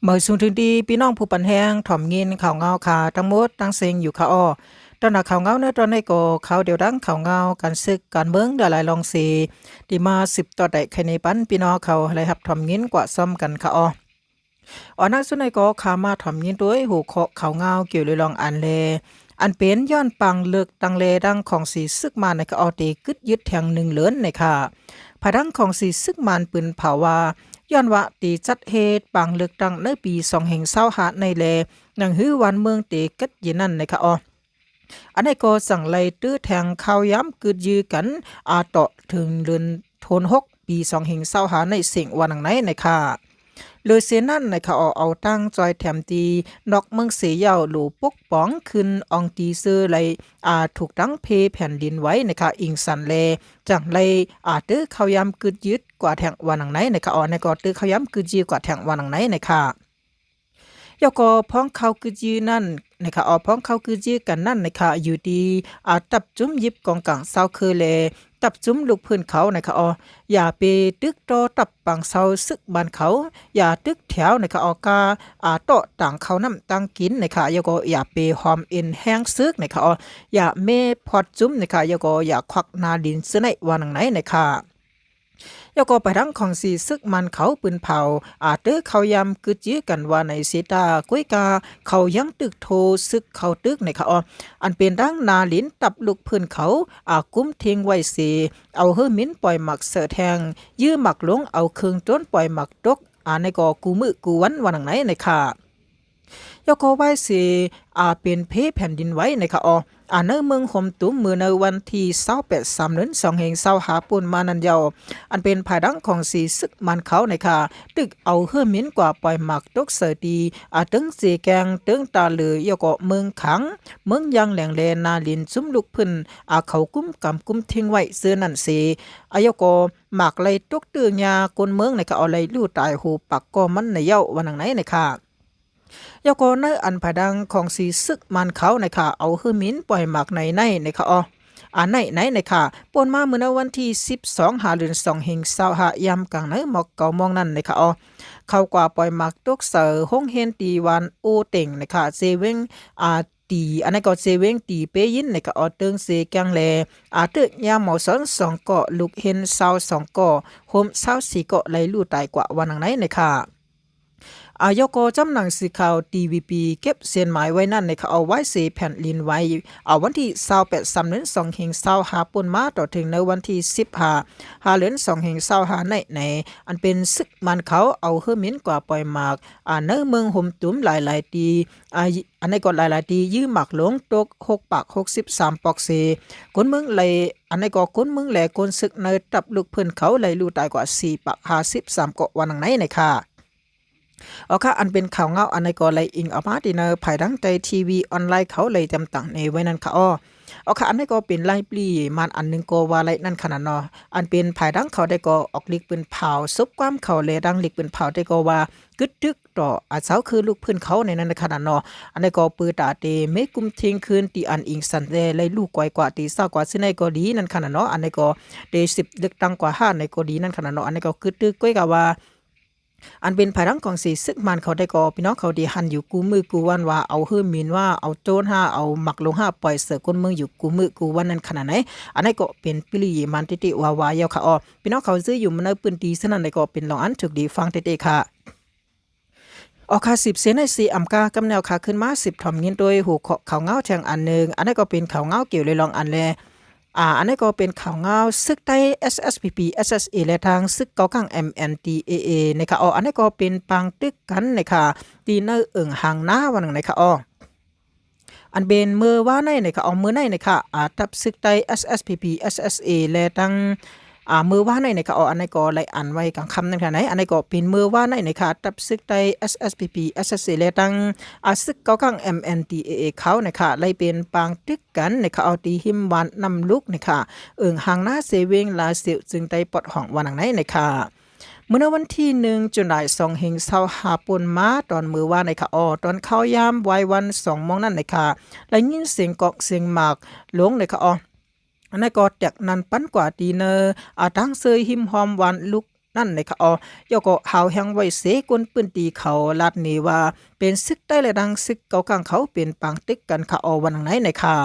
ເໝີຍສູງເຖິງທີ່ພີ່ນ້ອງຜູ້ປັນແຮງ ຖອມຍິນຂ່າວງາວຂ້າທັງໝົດທັງເສັງຢູ່ຄ່າອໍ. ຕອນໜ້າຂ່າວງາວໃນຕອນນີ້ກໍຂ່າວດຽວດັ່ງຂ່າວງາວການເສິກການເມືອງຫຼາຍໆລອງເສ ທີ່ມາສືບຕໍ່ໄດ້ໄຂໃນປັນພີ່ນ້ອງເຂົາໄດ້ຮັບຖອມຍິນກວ່າຊ້ອມກັນຄ່າອໍ. ອອນໜ້າສຸດໃນກໍຂ້າມາຖອມຍິນໂດຍຫົວຂໍ້ຂ່າວງາວກ່ຽວເລື່ອງອັນແລ ອັນເປັນຍ້ອນປາງເລືອກຕັ້ງແລດັ່ງຂອງສີຊຶກມານໃນກະອອເຕກຶດຍືດແທງໜຶ່ງເລີນໃນຄ່າ. ພາຍດັ່ງຂອງສີຊຶກມານປືນເຜົາວ່າ ຍ້ອນວ່າເຕຈັດເຫດປາງເລືອກຕັ້ງໃນປີສອງພັນຊາວຫ້າໃນແລ ໜັງຫືອວານເມືອງເຕກັດເຢັນນັ້ນໃນຄ່າອໍ. ອັນໃດກໍຈັ່ງໄລ່ຕື້ແທງຂ່າວຍາມກຶດຍືກັນ ອາ ເຕາະເຖິງເດືອນໂທນຫົກ ປີສອງພັນຊາວຫ້າໃນເສັງວ່າໜັງໃນໃນຄ່າ. ເລີເຊນັ້ນໃນຄ່າ ເອົາຕັ້ງຈອຍແຖມຕີນອກເມືອງເສເຍົາ ໂລປົກປ້ອງຂຶ້ນອອງຕີເຊີໄລ ອາ ຖືກຕັ້ງເພແຜ່ນດິນໄຫວໃນຄ່າ ອີງສັນແລ ຈັ່ງໄລ່ ອາ ຕື້ຂ່າວຍາມກຶດຍືກວ່າແທງວ່າໜັງໃນໃນຄ່າ ອອ ໃນກໍຕື້ຂ່າວຍາມກຶດຍືກວ່າແທງວ່າໜັງໃນໃນຄ່າ. ແລ້ວກໍພ້ອງຂ່າວກຶດຍືນັ້ນໃນຄ່າ ອອ ພ້ອງຂ່າວກຶດຍືກັນນັ້ນໃນຄ່າ ຢູ່ທີ່ ອາ ຕັບຈຸ້ມຢິບກອງກາງຊາວເຄີແລ ຕັບຈຸ້ມລູກພື້ນເຂົາໃນຄ່າ ອອ ຢ່າໄປຕຶກຕໍ່ຕັບປາງເຊົາຊຶກບ້ານເຂົາ ຢ່າຕຶກແຖວໃນຄ່າ ອອ ກາ ອາ ເຕາະຕາງເຂົ້ານ້ຳຕາງກິນໃນຄ່າ ແລ້ວກໍຢ່າໄປຫອມເອັນແຮງຊຶກໃນຄ່າ ອອ ຢ່າເມພອດຈຸ້ມໃນຄ່າ ແລ້ວກໍຢ່າຄວັກນາດິນເສື້ອໃນວ່າໜັງໃນໃນຄ່າ. ແລ້ວກໍພາຍຫຼັງຂອງສີຊຶກມານເຂົາປືນເຜົາ ອາ ເຕີເຂົ້າຢາມກຶດຢືກັນວ່າໃນເຊຕາ ກ້ວຍກາເຂົາຍັງຕຶກໂທຊຶກເຂົາຕຶກໃນຄ່າ ອອ ອັນເປັນດັ່ງນາລິນຕັບລູກພື້ນເຂົາ ອາ ກຸມເທັງໄວ້ເສ ເອົາເຮີມິນປ່ອຍໝາກເສີແທງ ຢື້ໝາກຫຼົງ ເອົາເຄື່ອງໂຈນປ່ອຍໝາກຕົກ ອາ ໃນກໍກູມື້ກູວັນວ່າໜັງໃນໃນຄ່າ. ແລ້ວກໍໄວ້ເສ ອາ ເປັນເພແຜ່ນດິນໄຫວໃນຄ່າ ອອ ອາ ໃນເມືອງຫົມຕຸມ ມື້ໃນວັນທີຊາວແປດ ສາມເດືອນ ສອງເຮງຊາວຫ້າ ປົນມານັ້ນເຍົາ ອັນເປັນພາຍຫຼັງຂອງສີຊຶກມານເຂົາໃນຄ່າ ຕຶກເອົາເຮືອມິນກວ່າປ່ອຍໝາກຕົກໃສ່ທີ່ ອາ ເທິງເຊແກງ ເທິງຕາເຫຼື ແລ້ວກໍເມືອງຂັງ ເມືອງຢາງແຫຼງ ແລະ ນາລິນ ຊຸມລຸກພື້ນ ອາ ເຂົາກຸມກຳກຸມເທັງໄວ້ເຊິ່ງນັ້ນເສ ອາ ແລ້ວກໍໝາກໄລ່ຕົກຕື້ຫຍ້າຄົນເມືອງໃນຄ່າ ເອົາໄລ່ລູຕາຍໂຫປາກກໍມັນໃນເຍົາວ່າໜັງໃນໃນຄ່າ. ແລ້ວກໍໃນອັນພາຍຫຼັງຂອງສີຊຶກມານເຂົາໃນຄ່າ ເອົາເຮືອມິນປ່ອຍໝາກໃນໃນໃນຄ່າ ອອ ອາ ໃນໃນໃນຄ່າ ປົນມາມື້ໃນວັນທີສິບສອງ ຫ້າເດືອນ ສອງເຮງຊາວຫ້າ ຍາມກາງໃນໝອກເກົ້າໂມງນັ້ນໃນຄ່າ ອອ ເຂົາກວ່າປ່ອຍໝາກຕົກໃສ່ໂຮງຮຽນທີ່ບ້ານໂອເຕັງໃນຄ່າ ເຊເວັງ ອາ ຕີ ອັນໃດກໍເຊເວັງຕີເປຍິນໃນຄ່າ ອອ ເທິງເຊແກງ ແລະ ອາ ຕຶກຍາມເມົາສອນສອງເກາະ ລູກເຫັນຊາວສອງເກາະ ໂຮມຊາວສີ່ເກາະ ໄລ່ລູຕາຍກວ່າວ່າໜັງໃນໃນຄ່າ. ອາ ແລ້ວກໍຈຳໜັງສືຂ່າວ ທີວີພີ ເກັບເສັ້ນໝາຍໄວ້ນັ້ນໃນຄ່າ ເອົາໄວ້ເສແຜ່ນດິນໄຫວ ອາ ວັນທີຊາວແປດ ສາມເດືອນ ສອງເຮງຊາວຫ້າ ປົນມາຕໍ່ເຖິງໃນວັນທີສິບຫ້າ ຫ້າເດືອນ ສອງເຮງຊາວຫ້າໃນໃນ ອັນເປັນຊຶກມານເຂົາເອົາເຮືອມິນກວ່າປ່ອຍໝາກ ອາ ໃນເມືອງຫົມຕຸມຫຼາຍໆທີ່ ອາ ອັນໃດກໍຫຼາຍໆທີ່ ຢື້ໝາກຫຼົງຕົກຫົກປາກຫົກສິບສາມປອກເສ ຄົນເມືອງໄລ່ ອັນໃດກໍຄົນເມືອງ ແລະ ຄົນຊຶກໃນຕັບລູກພື້ນເຂົາໄລ່ລູຕາຍກວ່າສີ່ປາກຫ້າສິບສາມເກາະວ່າໜັງໃນໃນຄ່າ. ເອົາຄ່າ ອັນເປັນຂ່າວງາວ ອັນໃດກໍໄລ່ອີງເອົາມາທີ່ໃນພາຍຫຼັງໃຕ້ທີວີອອນລາຍເຂົາໄລ່ຈຳຕັ້ງໃນໄວ້ນັ້ນຄ່າ ອອ ເອົາຄ່າ ອັນໃດກໍເປັນລາຍປລີມານອັນໜຶ່ງກໍວ່າໄດ້ນັ້ນຂະໜາດເນາະ ອັນເປັນພາຍຫຼັງເຂົາໄດ້ກໍອອກລິກປືນເຜົາ ສົບຄວາມເຂົາ ແລະ ດັ່ງລິກປືນເຜົາໄດ້ກໍວ່າ ກຶດຕຶກຕໍ່ ອາ ຊາວຄືລູກພື້ນເຂົາໃນນັ້ນຂະໜາດເນາະ ອັນໃດກໍປືຕາເຕເມກຸມທິງຄືນ ທີ່ອັນອີງສັນແລ ໄລ່ລູກກວາຍກວ່າ ທີ່ຊາວກວ່າຊື່ໃນກໍດີນັ້ນຂະໜາດເນາະ ອັນໃດກໍເຕສິບເລືອກຕັ້ງກວ່າຫ້າໃນກໍດີນັ້ນຂະໜາດເນາະ ອັນໃດກໍກຶດຕຶກກ້ວຍກະວ່າ ອັນເປັນພາຍຫຼັງຂອງສີຊຶກມານເຂົາໄດ້ກໍ ພີ່ນ້ອງເຂົາທີ່ຫັນຢູ່ກູມື້ກູວັນວ່າ ເອົາເຮືອມິນວ່າ ເອົາໂຈນຫາ ເອົາໝາກຫຼົງຫາປ່ອຍເສີຄົນເມືອງຢູ່ກູມື້ກູວັນນັ້ນຂະໜາດໃດ ອັນໃດກໍເປັນປລີມານຕິຕິວ່າວ່າເຍົາຄ່າ ອອ ພີ່ນ້ອງເຂົາຊື່ຢູ່ໃນພື້ນທີ່ສະນັ້ນໃດກໍເປັນລອງອັນຖືກດີຟັງຕິຕິຄ່າ. ອອກຄ່າ ສິບເຊນໃນສີ່ອຳກາກຳແນວຄ່າ ຂຶ້ນມາສິບຖອມຍິນໂດຍຫົວຂໍ້ຂ່າວງາວແທງອັນໜຶ່ງ ອັນໃດກໍເປັນຂ່າວງາວກ່ຽວເລື່ອງອັນແລ ອາ ອັນໃດກໍເປັນຂ່າວງາວຊຶກໃຕ້ ເອສເອສພີພີ ເອສເອສເອ ແລະ ທາງຊຶກເກົາກາງ ເອັມເອັນທີເອເອ ໃນຄ່າ ອອ ອັນໃດກໍເປັນປາງຕຶກກັນໃນຄ່າ ທີ່ໃນເອີ່ງຫາງນາວ່າໜັງໃນຄ່າ ອອ ອັນເປັນເມື່ອວານໃນໃນຄ່າ ອອ ມື້ໃນໃນຄ່າ ອາ ຕັບຊຶກໃຕ້ ເອສເອສພີພີ ເອສເອສເອ ແລະ ທັງ ອາ ເມື່ອວານໃນໃນຄ່າ ອອ ອັນໃດກໍໄດ້ອ່ານໄວ້ກາງຄ່ຳນັ້ນຂະໜາດໃດ ອັນໃດກໍເປັນເມື່ອວານໃນໃນຄ່າ ຕັບຊຶກໃຕ້ ເອສເອສພີພີ ເອສເອສເອ ແລະ ທັງ ອາ ຊຶກເກົາກາງ ເອັມເອັນທີເອເອ ເຂົາໃນຄ່າ ໄດ້ເປັນປາງຕຶກກັນໃນຄ່າ ອອ ທີ່ຮິມບ້ານນ້ຳລຸກໃນຄ່າ ເອີ່ງຫາງນາເຊເວັງ ລາວເຊວ ເຊິ່ງໄດ້ປອດຫ້ອງວ່າໜັງໃນໃນຄ່າ. ມື້ໃນວັນທີໜຶ່ງ ຈຸລາຍ ສອງເຮງຊາວຫ້າ ປົນມາຕອນມື້ວານໃນຄ່າ ອອ ຕອນເຂົ້າຍາມວາຍວັນສອງໂມງນັ້ນໃນຄ່າ ໄດ້ຍິນສຽງກອງສຽງໝາກຫຼົງໃນຄ່າ ອອ ອັນໃດກໍແຕກນັ້ນປັນກວ່າທີ່ໃນ ອາ ທາງເຊີຍຮິມຮ່ອມບ້ານລຸກ ນັ້ນນະຄະເອາະ. ແລ້ວກໍຫາວແຮງໄວ້ເສ ຄົນພື້ນທີ່ເຂົາລາດໜີວ່າ ເປັນຊຶກໄທ ແລະ ທາງຊຶກເກົາກາງເຂົາເປັນປາງຕຶກກັນຄະເອາະ ວ່າໜັງໃນນະຄະ.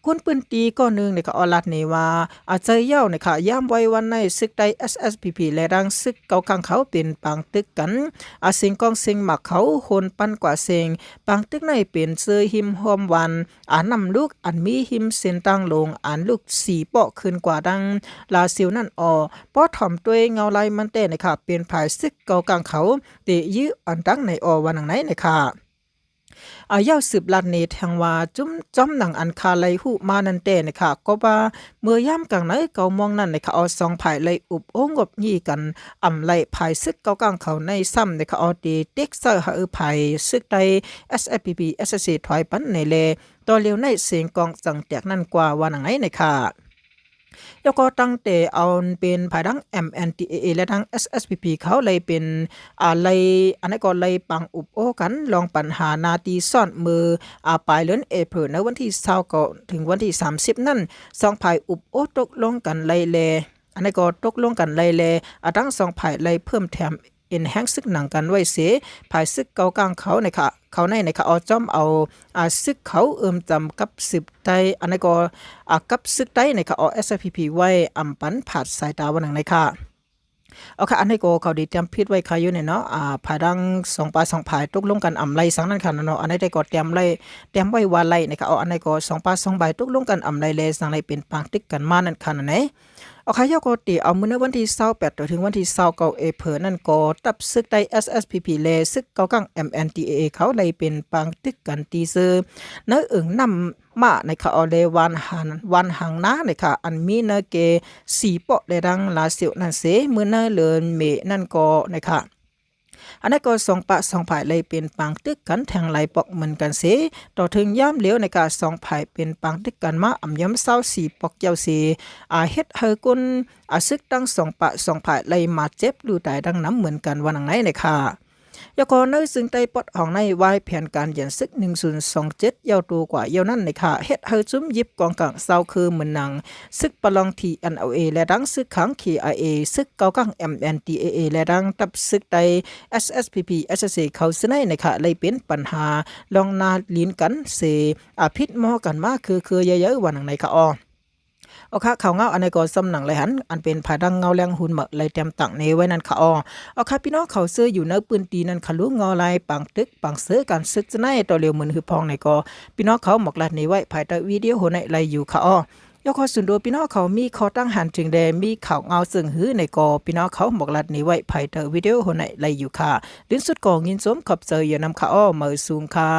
ຄົນພື້ນທີ່ກ້ອນໜຶ່ງນະຄະເອາະ ລາດໜີວ່າ ອາ ໃຈຍາວນະຄະ ຍາມໄວວານໃນ ຊຶກໄທ ເອສເອສພີພີ ແລະ ທາງຊຶກເກົາກາງເຂົາເປັນປາງຕຶກກັນ ອາ ສຽງກ້ອງສຽງໝາກເຂົາໂຫນປັນກວ່າເສງ ປາງຕຶກໃນເປັນເຊີຫິມຮ່ອມວັນ ອາ ນ້ຳລຸກ ອັນມີຮິມເສັ້ນທາງຫຼວງ ອັນລຸກສີ່ເປາະຂຶ້ນກວ່າດັ່ງລາຊິວນັ້ນອອກ. ພໍຖອມດ້ວຍເງົາລາຍມັນແຕ່ນະຄະ ເປັນຝ່າຍຊຶກເກົາກາງເຂົາເຕະຢື້ອອນດັງໃນອອກ ວ່າໜັງໃນນະຄະ. ອາ ຍາວສືບລາດໜີແທງວ່າ ຈຸ້ມ ຈ້ອມໜັງອັນຂ້າໄລ່ຮູ້ມານັ້ນແຕ່ນະຄະ ກໍວ່າເມື່ອຍາມກາງໃນເກົ້າໂມງນັ້ນນະຄະ ອອ ສອງຝ່າຍໄດ້ອຸບໂອ້ງົບຫງິ້ກັນ ອຳໄລ່ຝ່າຍຊຶກເກົາກາງເຂົາໃນຊ້ຳນະຄະ ອອ ເຕະເຕັກໃສ່ໃຫ້ຝ່າຍຊຶກໄທ ເອສເອສພີພີ ເອສເອສເອ ຖອຍປັນໃນແລ ຕໍ່ລຽວໃນສຽງກ້ອງຈັ່ງແຕກນັ້ນກວ່າ ວ່າໜັງໃນນະຄະ. ແລ້ວກໍຕັ້ງແຕ່ເອົາເປັນຝ່າຍທາງ ເອັມເອັນທີເອເອ ແລະ ທາງ ເອສເອສພີພີ ເຂົາໄດ້ເປັນ ອາ ໄລ່ ອັນນັ້ນກໍໄດ້ປາງອຸບໂອ້ກັນລອງປັນຫາໜ້າທີ່ຊ້ອນ ເມື່ອ ອາ ປາຍເດືອນເອເພິນ ໃນວັນທີຊາວເກົ້າ ເຖິງວັນທີສາມສິບນັ້ນ ສອງຝ່າຍອຸບໂອ້ຕົກລົງກັນໄດ້ແລ ອັນນັ້ນກໍຕົກລົງກັນໄດ້ແລ ອາ ທັງສອງຝ່າຍໄດ້ເພີ່ມແຖມເອັນແຮງຊຶກໜັງກັນໄວ້ເສ ຝ່າຍຊຶກເກົາກາງເຂົານະຄະ ເຂົາໃນນະຄະ ອອ ຈ້ອມເອົາ ອາ ຊຶກເຂົາເອື້ອມຈຳກັບຊຶກໄທ ອັນນັ້ນກໍ ອາ ກັບຊຶກໄທນະຄະ ອອ ເອສເອສພີພີ ໄວ້ອຳປັນຜາດສາຍຕາ ວ່າໜັງໃນນະຄະ. ເອົາຄະ ອັນໃດກໍເຂົາໄດ້ຕຽມຜິດໄວ້ຄະຢູ່ນີ້ເນາະ ອາ ພາຍດັ່ງສອງປາກສອງຝ່າຍຕົກລົງກັນອຳໄລ່ສັງນັ້ນຄະເນາະ ອັນໃດກໍຕຽມໄວ້ ຕຽມໄວ້ວ່າໄລ່ນະຄະ ເອົາ ອັນໃດກໍສອງປາກສອງຝ່າຍຕົກລົງກັນອຳໄລ່ແລ ສັງໄດ້ເປັນປາງຕຶກກັນມານັ້ນຄະນັ້ນແຫຼະ. ເອົາຄະ ແລ້ວກໍເຕະເອົາມື້ໃນວັນທີຊາວແປດ ຕໍ່ເຖິງວັນທີຊາວເກົ້າເອເພິນນັ້ນກໍ ທັບຊຶກໄທ ເອສເອສພີພີ ແລະ ຊຶກເກົາກາງ ເອັມເອັນທີເອເອ ເຂົາໄດ້ເປັນປາງຕຶກກັນທີ່ເຊີ ໃນເອີ່ງນ້ຳ ມາໃນຄະ ອອ ແລະ ວານຫາງ ວານຫາງນາໃນຄະ ອັນມີໃນເຂດສີ່ເປາະແລະດັງລາຊິວນັ້ນເສ ເມື່ອໃນເດືອນເມນັ້ນກໍໃນຄະ ອັນນັ້ນກໍສອງປາກສອງຝ່າຍໄດ້ເປັນປາງຕຶກກັນແທງຫຼາຍເປາະເໝືອນກັນເສ ຕໍ່ເຖິງຍາມຫຼຽວໃນຄະ ສອງຝ່າຍເປັນປາງຕຶກກັນມາອຳຢອມຊາວສີ່ເປາະແລ້ວເສ ອາ ເຮັດໃຫ້ຄົນ ອາ ຊຶກທັງສອງປາກສອງຝ່າຍໄດ້ບາດເຈັບຫຼືຕາຍດັ່ງນຳເໝືອນກັນ ວ່າໜັງໃນນະຄະ. ແລ້ວກໍໃນເຊິ່ງໃຕ້ປອດຫ້ອງໃນວາຍແຜນການຢັນຊຶກໜຶ່ງສູນສອງເຈັດ ຍາວໂຕກວ່າຍາວນັ້ນນະຄະ ເຮັດໃຫ້ຊຸມຢິບກອງກາງເຊົາຄືເໝືອນໜັງ ຊຶກປະລອງ ທີເອັນເອລເອ ແລະ ທັງຊຶກຂາງ ເຄໄອເອ ຊຶກເກົາກາງ ເອັມເອັນທີເອເອ ແລະ ທັງທັບຊຶກໄທ ເອສເອສພີພີ ເອສເອສເອ ເຂົາຊື່ໃນນະຄະ ໄດ້ເປັນປັນຫາລອງໜ້າລິນກັນເສ ອາ ຜິດໝໍກັນມາຄືເຄືອໃຫຍ່ໆ ວ່າໜັງໃນຄະ ອອ. ເອົາຄະ ຂ່າວເງົາອັນໃດກໍສ່ຳໜັງໄດ້ຫັ້ນ ອັນເປັນພາຍດັ່ງເງົາແລງຫຸນມາໄດ້ຕຽມຕັ້ງເນໄວ້ນັ້ນຄະ ອອ. ເອົາຄະ ພີ່ນ້ອງເຂົາເຊີຢູ່ໃນພື້ນທີ່ນັ້ນຄະ ຮູ້ເງົາລາຍປາງຕຶກປາງເຊີການຊຶກຈະໄນ ຕໍ່ລຽວເໝືອນຫືບພອງໃນກໍ ພີ່ນ້ອງເຂົາໝອກລາດເນໄວ້ພາຍໃຕ້ວິດີໂອໃນໄດ້ຢູ່ຄະ ອອ. ແລ້ວກໍສ່ວນຕົວພີ່ນ້ອງເຂົາມີຂໍ້ຕັ້ງຫັນເຖິງແດ່ ມີຂ່າວເງົາເຊິ່ງຫືໃນກໍ ພີ່ນ້ອງເຂົາໝອກລາດເນໄວ້ພາຍໃຕ້ວິດີໂອໃນໄດ້ຢູ່ຄະ. ເຖິງສຸດກໍຍິນຊົມຂອບໃຈຢ່ານຳຄະ ອອ. ມາສູງຄະ.